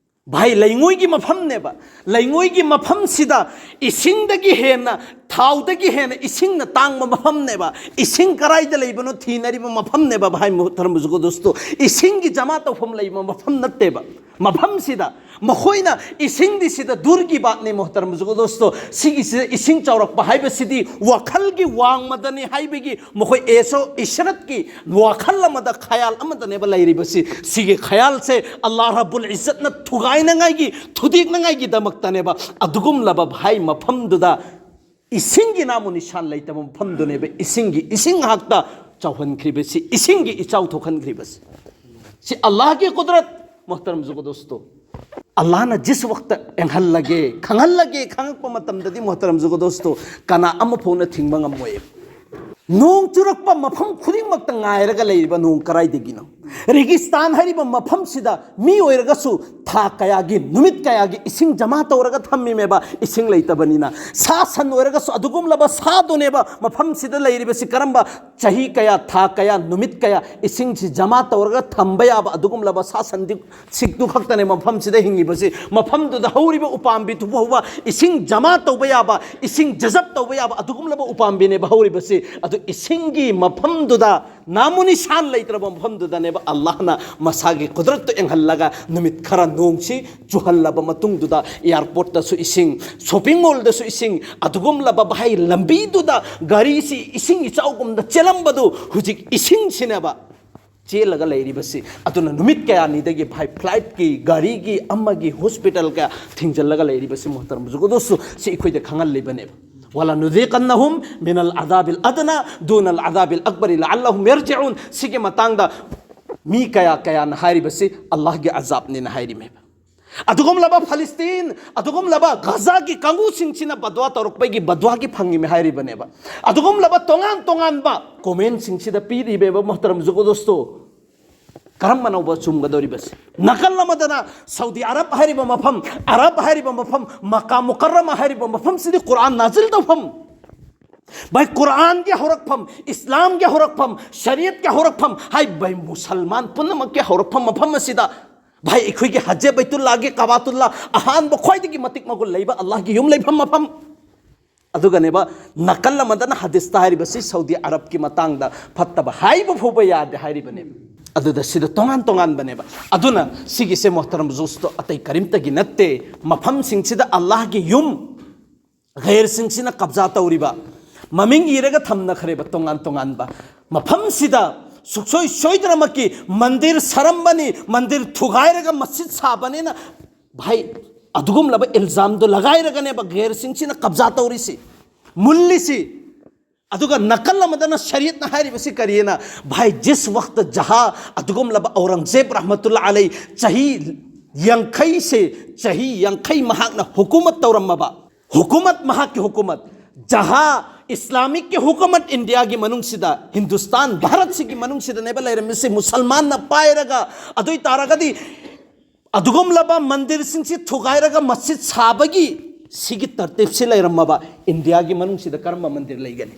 ꯚꯥꯏ, ꯂꯩꯉꯣꯏꯒꯤ ꯃꯐꯝꯅꯦꯕ꯫ ꯂꯩꯉꯣꯏꯒꯤ ꯃꯐꯝꯁꯤꯗ ꯏꯁꯤꯡꯗꯒꯤ ꯍꯦꯟꯅ, ꯊꯥꯎꯗꯒꯤ ꯍꯦꯟꯅ ꯏꯁꯤꯡꯅ ꯇꯥꯡꯕ ꯃꯐꯝꯅꯦꯕ꯫ ꯏꯁꯤꯡ ꯀꯔꯥꯏꯗ ꯂꯩꯕꯅꯣ ꯊꯤꯅꯔꯤꯕ ꯃꯐꯝꯅꯦꯕ, ꯚꯥꯏ ꯃꯣꯍꯇꯔꯝ ꯕꯨꯖꯨꯔꯒ ꯗꯣꯁꯇꯣ꯫ ꯏꯁꯤꯡꯒꯤ ꯖꯃꯥ ꯇꯧꯐꯝ ꯂꯩꯕ ꯃꯐꯝ ꯅꯠꯇꯦꯕ꯫ ꯃꯐꯝꯁꯤꯗ ꯃꯈꯣꯏꯅ ꯏꯁꯤꯡꯗꯤ ꯁꯤꯗ ꯗꯨꯔꯒꯤ ꯕꯥꯠꯅꯦ, ꯃꯣꯍꯇꯔꯝ ꯕꯨꯖꯨꯔꯒ ꯗꯣꯁꯇꯣ꯫ ꯁꯤꯒꯤꯁꯤꯗ ꯏꯁꯤꯡ ꯆꯥꯎꯔꯛꯄ ꯍꯥꯏꯕꯁꯤꯗꯤ ꯋꯥꯈꯜꯒꯤ ꯋꯥꯡꯃꯗꯅꯤ ꯍꯥꯏꯕꯒꯤ ꯃꯈꯣꯏ ꯑꯦꯁꯣ ꯏꯁꯔꯠꯀꯤ ꯋꯥꯈꯜ ꯑꯃꯗ, ꯈꯌꯥꯜ ꯑꯃꯗꯅꯦꯕ ꯂꯩꯔꯤꯕꯁꯤ꯫ ꯁꯤꯒꯤ ꯈꯌꯥꯜꯁꯦ ꯑꯜꯂꯥꯍ ꯔꯕꯨꯜ ꯏꯖꯠꯅ ꯊꯨꯒꯥꯏꯅꯉꯥꯏꯒꯤ, ꯊꯨꯗꯦꯛꯅꯉꯥꯏꯒꯤꯗꯃꯛꯇꯅꯦꯕ꯫ ꯑꯗꯨꯒꯨꯝꯂꯕ ꯚꯥꯏ ꯃꯐꯝꯗꯨꯗ ꯏꯁꯤꯡꯒꯤ ꯅꯥꯃꯨ ꯅꯤꯁꯥꯟ ꯂꯩꯇꯕ ꯃꯐꯝꯗꯨꯅꯦꯕ ꯏꯁꯤꯡꯒꯤ, ꯏꯁꯤꯡ ꯉꯥꯛꯇ ꯆꯥꯎꯍꯟꯈ꯭ꯔꯤꯕꯁꯤ, ꯏꯁꯤꯡꯒꯤ ꯏꯆꯥꯎ ꯊꯣꯛꯍꯟꯈ꯭ꯔꯤꯕꯁꯤ꯫ ꯁꯤ ꯑꯜꯂꯥꯍꯒꯤ ꯀꯨꯗꯔꯠ, ꯃꯣꯍꯇꯔꯝ ꯕꯨꯖꯨꯔꯒ ꯗꯣꯁꯇꯣ꯫ ꯑꯜꯂꯥꯍꯅ ꯖꯤꯁ ꯋꯛꯇ ꯑꯦꯡꯍꯜꯂꯒꯦ, ꯈꯪꯍꯜꯂꯒꯦ ꯈꯪꯉꯛꯄ ꯃꯇꯝꯗꯗꯤ, ꯃꯣꯍꯇꯔꯝ ꯕꯨꯖꯨꯔꯒ ꯗꯣꯁꯇꯣ, ꯀꯅꯥ ꯑꯃ ꯐꯥꯎꯅ ꯊꯤꯡꯕ ꯉꯝꯃꯣꯏ꯫ ꯅꯣꯡ ꯆꯨꯔꯛꯄ ꯃꯐꯝ ꯈꯨꯗꯤꯡꯃꯛꯇ ꯉꯥꯏꯔꯒ ꯂꯩꯔꯤꯕ ꯅꯣꯡ ꯀꯗꯥꯏꯗꯒꯤꯅꯣ? ꯔꯦꯒꯤꯁꯇꯥꯟ ꯍꯥꯏꯔꯤꯕ ꯃꯐꯝꯁꯤꯗ ꯃꯤ ꯑꯣꯏꯔꯒꯁꯨ ꯊꯥ ꯀꯌꯥꯒꯤ, ꯅꯨꯃꯤꯠ ꯀꯌꯥꯒꯤ ꯏꯁꯤꯡ ꯖꯃꯥ ꯇꯧꯔꯒ ꯊꯝꯃꯤꯃꯦꯕ, ꯏꯁꯤꯡ ꯂꯩꯇꯕꯅꯤꯅ꯫ ꯁꯥ ꯁꯟ ꯑꯣꯏꯔꯒꯁꯨ ꯑꯗꯨꯒꯨꯝꯂꯕ ꯁꯥꯗꯨꯅꯦꯕ ꯃꯐꯝꯁꯤꯗ ꯂꯩꯔꯤꯕꯁꯤ꯫ ꯀꯔꯝꯕ ꯆꯍꯤ ꯀꯌꯥ, ꯊꯥ ꯀꯌꯥ, ꯅꯨꯃꯤꯠ ꯀꯌꯥ ꯏꯁꯤꯡꯁꯤ ꯖꯃꯥ ꯇꯧꯔꯒ ꯊꯝꯕ ꯌꯥꯕ ꯑꯗꯨꯒꯨꯝꯂꯕ ꯁꯥ ꯁꯟꯗꯤ ꯁꯤꯛꯇꯨ ꯈꯛꯇꯅꯦ ꯃꯐꯝꯁꯤꯗ ꯍꯤꯡꯉꯤꯕꯁꯤ꯫ ꯃꯐꯝꯗꯨꯗ ꯍꯧꯔꯤꯕ ꯎꯄꯥꯝꯕꯤꯗꯨ ꯐꯥꯎꯕ ꯏꯁꯤꯡ ꯖꯃꯥ ꯇꯧꯕ ꯌꯥꯕ, ꯏꯁꯤꯡ ꯖꯖꯕ ꯇꯧꯕ ꯌꯥꯕ ꯑꯗꯨꯒꯨꯝꯂꯕ ꯎꯄꯥꯝꯕꯤꯅꯦꯕ ꯍꯧꯔꯤꯕꯁꯤ꯫ ꯑꯗꯨ ꯏꯁꯤꯡꯒꯤ ꯃꯐꯝꯗꯨꯗ, ꯅꯥꯃꯨ ꯅꯤꯁꯥꯟ ꯂꯩꯇ꯭ꯔꯕ ꯃꯐꯝꯗꯨꯗꯅꯦꯕ ꯑꯜꯂꯥꯍꯅ ꯃꯁꯥꯒꯤ ꯀꯨꯗꯔꯠꯇꯨ ꯑꯦꯡꯍꯜꯂꯒ ꯅꯨꯃꯤꯠ ꯈꯔ ꯅꯣꯡꯁꯤ ꯆꯨꯍꯜꯂꯕ ꯃꯇꯨꯡꯗꯨꯗ, ꯑꯦꯌꯥꯔꯄꯣꯔꯠꯇꯁꯨ ꯏꯁꯤꯡ, ꯁꯣꯞꯄꯤꯡ ꯃꯣꯜꯗꯁꯨ ꯏꯁꯤꯡ, ꯑꯗꯨꯒꯨꯝꯂꯕ ꯚꯥꯏ ꯂꯝꯕꯤꯗꯨꯗ ꯒꯥꯔꯤꯁꯤ ꯏꯁꯤꯡ ꯏꯆꯥꯎꯒꯨꯝꯗ ꯆꯦꯜꯂꯝꯕꯗꯨ ꯍꯧꯖꯤꯛ ꯏꯁꯤꯡꯁꯤꯅꯦꯕ ꯆꯦꯜꯂꯒ ꯂꯩꯔꯤꯕꯁꯤ꯫ ꯑꯗꯨꯅ ꯅꯨꯃꯤꯠ ꯀꯌꯥꯅꯤꯗꯒꯤ ꯚꯥꯏ ꯐ꯭ꯂꯥꯏꯠꯀꯤ, ꯒꯥꯔꯤꯒꯤ, ꯑꯃꯒꯤ, ꯍꯣꯁꯄꯤꯇꯥꯜ ꯀꯌꯥ ꯊꯤꯡꯖꯤꯜꯂꯒ ꯂꯩꯔꯤꯕꯁꯤ, ꯃꯣꯍꯇꯔꯝ ꯕꯨꯖꯨꯔꯒ ꯗꯣꯁꯇꯣ, ꯁꯤ ꯑꯩꯈꯣꯏꯗ ꯈꯪꯍꯜꯂꯤꯕꯅꯦꯕ꯫ "ولنذيقنهم من العذاب الأدنى دون العذاب الأكبر لعلهم يرجعون"꯫ ꯁꯤꯒꯤ ꯃꯇꯥꯡꯗ ꯃꯤ ꯀꯌꯥ ꯀꯌꯥꯅ ꯍꯥꯏꯔꯤꯕꯁꯤ ꯑꯜꯂꯥꯍꯒꯤ ꯑꯖꯥꯕꯅꯦꯅ ꯍꯥꯏꯔꯤꯃꯦꯕ꯫ ꯑꯗꯨꯒꯨꯝꯂꯕ ꯐꯂꯤꯁꯇꯤꯟ, ꯑꯗꯨꯒꯨꯝꯂꯕ ꯒꯖꯥꯒꯤ ꯀꯥꯡꯕꯨꯁꯤꯡꯁꯤꯅ ꯕꯗꯋꯥ ꯇꯧꯔꯛꯄꯒꯤ ꯕꯗꯋꯥꯒꯤ ꯐꯪꯉꯤꯃꯦ ꯍꯥꯏꯔꯤꯕꯅꯦꯕ꯫ ꯑꯗꯨꯒꯨꯝꯂꯕ ꯇꯣꯉꯥꯟ ꯇꯣꯉꯥꯟꯕ ꯀꯣꯃꯦꯟꯁꯤꯡꯁꯤꯗ ꯄꯤꯔꯤꯕꯅꯦꯕ, ꯃꯣꯍꯇꯔꯝ ꯕꯨꯖꯨꯔꯒ ꯗꯣꯁꯇꯣ꯫ ꯀꯔꯝꯕꯅꯣꯕ ꯆꯨꯝꯒꯗꯧꯔꯤꯕꯁꯤ? ꯅꯥꯀꯜ ꯑꯃꯗꯅ ꯁꯥꯎꯗꯤ ꯑꯔꯕ ꯍꯥꯏꯔꯤꯕ ꯃꯐꯝ, ꯑꯔꯕ ꯍꯥꯏꯔꯤꯕ ꯃꯐꯝ, ꯃꯀꯥ ꯃꯨꯀꯔꯔꯃ ꯍꯥꯏꯔꯤꯕ ꯃꯐꯝꯁꯤꯗꯤ ꯀꯨꯔꯥꯟ ꯅꯥꯖꯤꯜ ꯇꯧꯐꯝ꯫ ꯚꯥꯏ, ꯀꯨꯔꯥꯟꯒꯤ ꯍꯧꯔꯛꯐꯝ, ꯏꯁꯂꯥꯝꯒꯤ ꯍꯧꯔꯛꯐꯝ, ꯁꯔꯤꯌꯠꯀꯤ ꯍꯧꯔꯛꯐꯝ, ꯍꯥꯏ ꯚꯥꯏ, ꯃꯨꯁꯜꯃꯥꯟ ꯄꯨꯝꯅꯃꯛꯀꯤ ꯍꯧꯔꯛꯐꯝ ꯃꯐꯝ ꯑꯁꯤꯗ ꯚꯥꯏ, ꯑꯩꯈꯣꯏꯒꯤ ꯍꯖꯦ ꯕꯩꯇꯨꯜꯂꯥꯒꯤ ꯀꯥꯕꯥꯇꯨꯜꯂꯥ, ꯑꯍꯥꯟꯕ ꯈ꯭ꯋꯥꯏꯗꯒꯤ ꯃꯇꯤꯛ ꯃꯒꯨꯟ ꯂꯩꯕ ꯑꯜꯂꯥꯍꯒꯤ ꯌꯨꯝ ꯂꯩꯐꯝ ꯃꯐꯝ꯫ ꯑꯗꯨꯒꯅꯦꯕ, ꯅꯥꯀꯜ ꯑꯃꯗꯅ ꯍꯗꯤꯁꯇ ꯍꯥꯏꯔꯤꯕꯁꯤ ꯁꯥꯎꯗꯤ ꯑꯔꯕꯀꯤ ꯃꯇꯥꯡꯗ ꯐꯠꯇꯕ ꯍꯥꯏꯕ ꯐꯥꯎꯕ ꯌꯥꯗꯦ ꯍꯥꯏꯔꯤꯕꯅꯦꯕ꯫ ꯑꯗꯨꯗ ꯁꯤꯗ ꯇꯣꯉꯥꯟ ꯇꯣꯉꯥꯟꯕꯅꯦꯕ꯫ ꯑꯗꯨꯅ ꯁꯤꯒꯤꯁꯦ ꯃꯣꯍꯇꯔꯝ ꯖꯨꯁꯇꯣ ꯑꯇꯩ ꯀꯔꯤꯝꯇꯒꯤ ꯅꯠꯇꯦ꯫ ꯃꯐꯝꯁꯤꯡꯁꯤꯗ ꯑꯜꯂꯥꯍꯒꯤ ꯌꯨꯝ ꯒꯩꯔꯁꯤꯡꯁꯤꯅ ꯀꯕꯖꯥ ꯇꯧꯔꯤꯕ, ꯃꯃꯤꯡ ꯏꯔꯒ ꯊꯝꯅꯈ꯭ꯔꯦꯕ ꯇꯣꯉꯥꯟ ꯇꯣꯉꯥꯟꯕ꯫ ꯃꯐꯝꯁꯤꯗ ꯁꯨꯛꯁꯣꯏ ꯁꯣꯏꯗꯅꯃꯛꯀꯤ ꯃꯟꯗꯤꯔ ꯁꯥꯔꯝꯕꯅꯤ, ꯃꯟꯗꯤꯔ ꯊꯨꯒꯥꯏꯔꯒ ꯃꯁꯖꯤꯗ ꯁꯥꯕꯅꯤꯅ, ꯚꯥꯏ, ꯑꯗꯨꯒꯨꯝꯂꯕ ꯏꯜꯖꯥꯝꯗꯣ ꯂꯒꯥꯏꯔꯒꯅꯦꯕ ꯒꯩꯔꯁꯤꯡꯁꯤꯅ ꯀꯕꯖꯥ ꯇꯧꯔꯤꯁꯤ, ꯃꯨꯜꯂꯤꯁꯤ꯫ ꯑꯗꯨꯒ ꯅꯥꯀꯜ ꯑꯃꯗꯅ ꯁꯔꯤꯌꯠꯅ ꯍꯥꯏꯔꯤꯕꯁꯤ ꯀꯔꯤꯅ? ꯚꯥꯏ, ꯖꯤꯁ ꯋꯛꯇ ꯖꯍꯥ ꯑꯗꯨꯒꯨꯝꯂꯕ ꯑꯧꯔꯪꯖꯦꯕ ꯔꯍꯃꯇꯨꯜꯂꯥ ꯑꯂꯩ ꯆꯍꯤ ꯌꯥꯡꯈꯩꯁꯦ, ꯆꯍꯤ ꯌꯥꯡꯈꯩ ꯃꯍꯥꯛꯅ ꯍꯨꯀꯨꯃꯠ ꯇꯧꯔꯝꯃꯕ, ꯍꯨꯀꯨꯃꯠ, ꯃꯍꯥꯛꯀꯤ ꯍꯨꯀꯨꯃꯠ, ꯖꯍꯥ, ꯏꯁꯂꯥꯃꯤꯛꯀꯤ ꯍꯨꯀꯨꯃꯠ ꯏꯟꯗꯤꯌꯥꯒꯤ ꯃꯅꯨꯡꯁꯤꯗ, ꯍꯤꯟꯗꯨꯁꯇꯥꯟ ꯚꯥꯔꯠꯁꯤꯒꯤ ꯃꯅꯨꯡꯁꯤꯗꯅꯦꯕ ꯂꯩꯔꯝꯃꯤꯁꯤ, ꯃꯨꯁꯜꯃꯥꯟꯅ ꯄꯥꯏꯔꯒ꯫ ꯑꯗꯨ ꯑꯣꯏ ꯇꯥꯔꯒꯗꯤ ꯑꯗꯨꯒꯨꯝꯂꯕ ꯃꯟꯗꯤꯔꯁꯤꯡꯁꯤ ꯊꯨꯒꯥꯏꯔꯒ ꯃꯁꯖꯤꯗ ꯁꯥꯕꯒꯤ ꯁꯤꯒꯤ ꯇꯔꯇꯤꯞꯁꯤ ꯂꯩꯔꯝꯃꯕ ꯏꯟꯗꯤꯌꯥꯒꯤ ꯃꯅꯨꯡꯁꯤꯗ ꯀꯔꯝꯕ ꯃꯟꯗꯤꯔ ꯂꯩꯒꯅꯤ?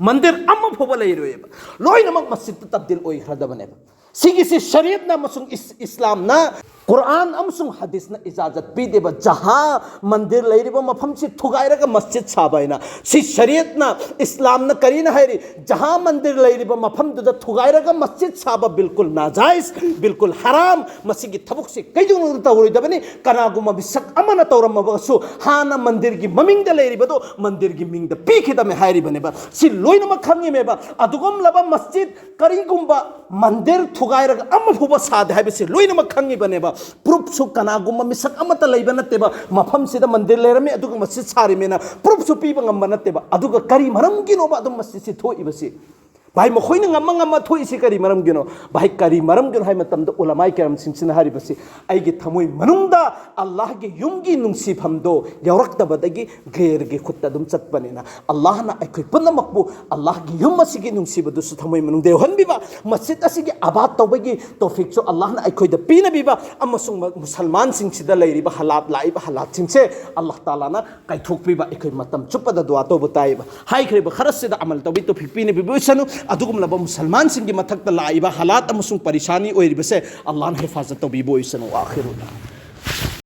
ꯃꯟꯗꯤꯔ ꯑꯃ ꯐꯥꯎꯕ ꯂꯩꯔꯣꯏꯕ꯫ ꯂꯣꯏꯅꯃꯛ ꯃꯁꯖꯤꯗꯇ ꯇꯕꯗꯤꯜ ꯑꯣꯏꯈ꯭ꯔꯗꯕꯅꯦꯕ꯫ ꯁꯤꯒꯤꯁꯤ ꯁꯔꯤꯌꯠꯅ ꯑꯃꯁꯨꯡ ꯏꯁ-, ꯏꯁꯂꯥꯝꯅ, ꯀꯨꯔꯥꯟ ꯑꯃꯁꯨꯡ ꯍꯗꯤꯁꯅ ꯏꯖꯥꯖꯠ ꯄꯤꯗꯦꯕ꯫ ꯖꯍꯥ, ꯃꯟꯗꯤꯔ ꯂꯩꯔꯤꯕ ꯃꯐꯝꯁꯤ ꯊꯨꯒꯥꯏꯔꯒ ꯃꯁꯖꯤꯗ ꯁꯥꯕ ꯍꯥꯏꯅ꯫ ꯁꯤ ꯁꯔꯤꯌꯠꯅ, ꯏꯁꯂꯥꯝꯅ ꯀꯔꯤꯅ ꯍꯥꯏꯔꯤ? ꯖꯍꯥ ꯃꯟꯗꯤꯔ ꯂꯩꯔꯤꯕ ꯃꯐꯝꯗꯨꯗ ꯊꯨꯒꯥꯏꯔꯒ ꯃꯁꯖꯤꯗ ꯁꯥꯕ ꯕꯤꯜꯀꯨꯜ ꯅꯥꯖꯥꯏꯖ, ꯕꯤꯜꯀꯨꯜ ꯍꯔꯥꯝ꯫ ꯃꯁꯤꯒꯤ ꯊꯕꯛꯁꯤ ꯀꯩꯗꯧꯅꯨꯡꯗ ꯇꯧꯔꯣꯏꯗꯕꯅꯤ꯫ ꯀꯅꯥꯒꯨꯝꯕ ꯃꯤꯁꯛ ꯑꯃꯅ ꯇꯧꯔꯝꯃꯕꯁꯨ ꯍꯥꯟꯅ ꯃꯟꯗꯤꯔꯒꯤ ꯃꯃꯤꯡꯗ ꯂꯩꯔꯤꯕꯗꯣ ꯃꯟꯗꯤꯔꯒꯤ ꯃꯤꯡꯗ ꯄꯤꯈꯤꯗꯕꯅꯤ ꯍꯥꯏꯔꯤꯕꯅꯦꯕ꯫ ꯁꯤ ꯂꯣꯏꯅꯃꯛ ꯈꯪꯉꯤꯃꯦꯕ꯫ ꯑꯗꯨꯒꯨꯝꯂꯕ ꯃꯁꯖꯤꯗ, ꯀꯔꯤꯒꯨꯝꯕ ꯃꯟꯗꯤꯔ ꯊꯨꯒꯥꯏꯔꯒ ꯑꯃ ꯐꯥꯎꯕ ꯁꯥꯗꯦ ꯍꯥꯏꯕꯁꯤ ꯂꯣꯏꯅꯃꯛ ꯈꯪꯉꯤꯕꯅꯦꯕ꯫ ꯄ꯭ꯔꯨꯐꯁꯨ ꯀꯅꯥꯒꯨꯝꯕ ꯃꯤꯁꯛ ꯑꯃꯠꯇ ꯂꯩꯕ ꯅꯠꯇꯦꯕ꯫ ꯃꯐꯝꯁꯤꯗ ꯃꯟꯗꯤꯔ ꯂꯩꯔꯝꯃꯤ, ꯑꯗꯨꯒ ꯃꯁꯖꯤꯗ ꯁꯥꯔꯤꯃꯦꯅ ꯄ꯭ꯔꯨꯐꯁꯨ ꯄꯤꯕ ꯉꯝꯕ ꯅꯠꯇꯦꯕ꯫ ꯑꯗꯨꯒ ꯀꯔꯤ ꯃꯔꯝꯒꯤꯅꯣꯕ ꯑꯗꯨꯝ ꯃꯁꯖꯤꯗꯁꯤ ꯊꯣꯛꯏꯕꯁꯤ? ꯚꯥꯏ, ꯃꯈꯣꯏꯅ ꯉꯝꯃ ꯉꯝꯃ ꯊꯣꯛꯏꯁꯤ ꯀꯔꯤ ꯃꯔꯝꯒꯤꯅꯣ? ꯚꯥꯏ, ꯀꯔꯤ ꯃꯔꯝꯒꯤꯅꯣ ꯍꯥꯏꯕ ꯃꯇꯝꯗ ꯎꯂꯃꯥꯏ ꯀꯔꯥꯝꯁꯤꯡꯁꯤꯅ ꯍꯥꯏꯔꯤꯕꯁꯤ, ꯑꯩꯒꯤ ꯊꯃꯣꯏ ꯃꯅꯨꯡꯗ ꯑꯜꯂꯥꯍꯒꯤ ꯌꯨꯝꯒꯤ ꯅꯨꯡꯁꯤꯐꯝꯗꯣ ꯌꯥꯎꯔꯛꯇꯕꯗꯒꯤ ꯒꯩꯔꯒꯤ ꯈꯨꯠꯇ ꯑꯗꯨꯝ ꯆꯠꯄꯅꯤꯅ꯫ ꯑꯜꯂꯥꯍꯅ ꯑꯩꯈꯣꯏ ꯄꯨꯝꯅꯃꯛꯄꯨ ꯑꯜꯂꯥꯍꯒꯤ ꯌꯨꯝ ꯑꯁꯤꯒꯤ ꯅꯨꯡꯁꯤꯕꯗꯨꯁꯨ ꯊꯃꯣꯏ ꯃꯅꯨꯡꯗ ꯌꯧꯍꯟꯕꯤꯕ, ꯃꯁꯖꯤꯗ ꯑꯁꯤꯒꯤ ꯑꯕꯥꯗ ꯇꯧꯕꯒꯤ ꯇꯧꯐꯤꯛꯁꯨ ꯑꯜꯂꯥꯍꯅ ꯑꯩꯈꯣꯏꯗ ꯄꯤꯅꯕꯤꯕ, ꯑꯃꯁꯨꯡ ꯃꯨꯁꯜꯃꯥꯟꯁꯤꯡꯁꯤꯗ ꯂꯩꯔꯤꯕ ꯍꯥꯂꯥꯠ, ꯂꯥꯛꯏꯕ ꯍꯥꯂꯥꯠꯁꯤꯡꯁꯦ ꯑꯜꯂꯥꯍ ꯇꯥꯂꯥꯅ ꯀꯥꯏꯊꯣꯛꯄꯤꯕ ꯑꯩꯈꯣꯏ ꯃꯇꯝ ꯆꯨꯞꯄꯗ ꯗꯨꯋꯥ ꯇꯧꯕ ꯇꯥꯏꯌꯦꯕ꯫ ꯍꯥꯏꯈ꯭ꯔꯤꯕ ꯈꯔꯁꯤꯗ ꯑꯃꯜ ꯇꯧꯕꯤ ꯇꯣꯐꯤꯛ ꯄꯤꯅꯕꯤꯕ ꯑꯣꯏꯁꯅꯨ꯫ ꯑꯗꯨꯒꯨꯝꯂꯕ ꯃꯨꯁꯜꯃꯥꯟꯁꯤꯡꯒꯤ ꯃꯊꯛꯇ ꯂꯥꯛꯏꯕ ꯍꯥꯂꯥꯠ ꯑꯃꯁꯨꯡ ꯄꯔꯤꯁꯥꯅꯤ ꯑꯣꯏꯔꯤꯕꯁꯦ ꯑꯜꯂꯥꯍꯅ ꯍꯤꯐꯥꯖꯠ ꯇꯧꯕꯤꯕ ꯑꯣꯏꯁꯅꯨ꯫ ꯋꯥꯈꯤꯔꯨꯅ꯫